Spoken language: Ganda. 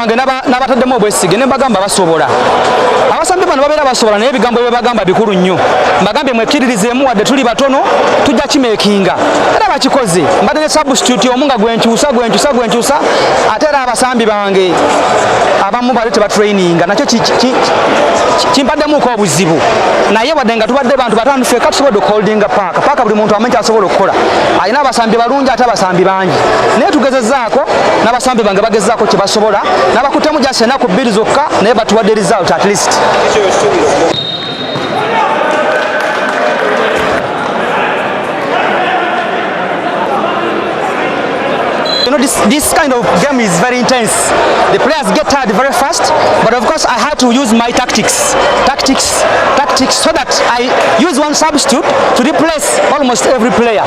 Bange n'abataddemu obwesige ne mbagamba basobola. Abasambi bano babeera basobola, naye ebigambo bye bagamba bikulu nnyo. Mbagambye mwekkiririzeemu, wadde tuli batono tujja kimeekinga, era bakikoze. Mbadde ne substitute omu nga gwenkyusa, gwenkyusa, gwenkyusa, ate era abasambi bange abamu bali tebatraininga, nakyo kimpaddemuko obuzibu. Naye wadde nga tubadde bantu bataano ffekka, tusobodde okuholdinga paaka paaka. Buli muntu amanyi kyasobola okukola. Alina abasambi balungi ate abasambi bangi, naye tugezezaako n'abasambi bange bagezezaako kye basobola. N'abakuttemu just ennaku 2 zokka, naye batuwadde result at least. This kind of game is very intense. The players get tired very fast, but of course I had to use my tactics, tactics, tactics, so that I use one substitute to replace almost every player.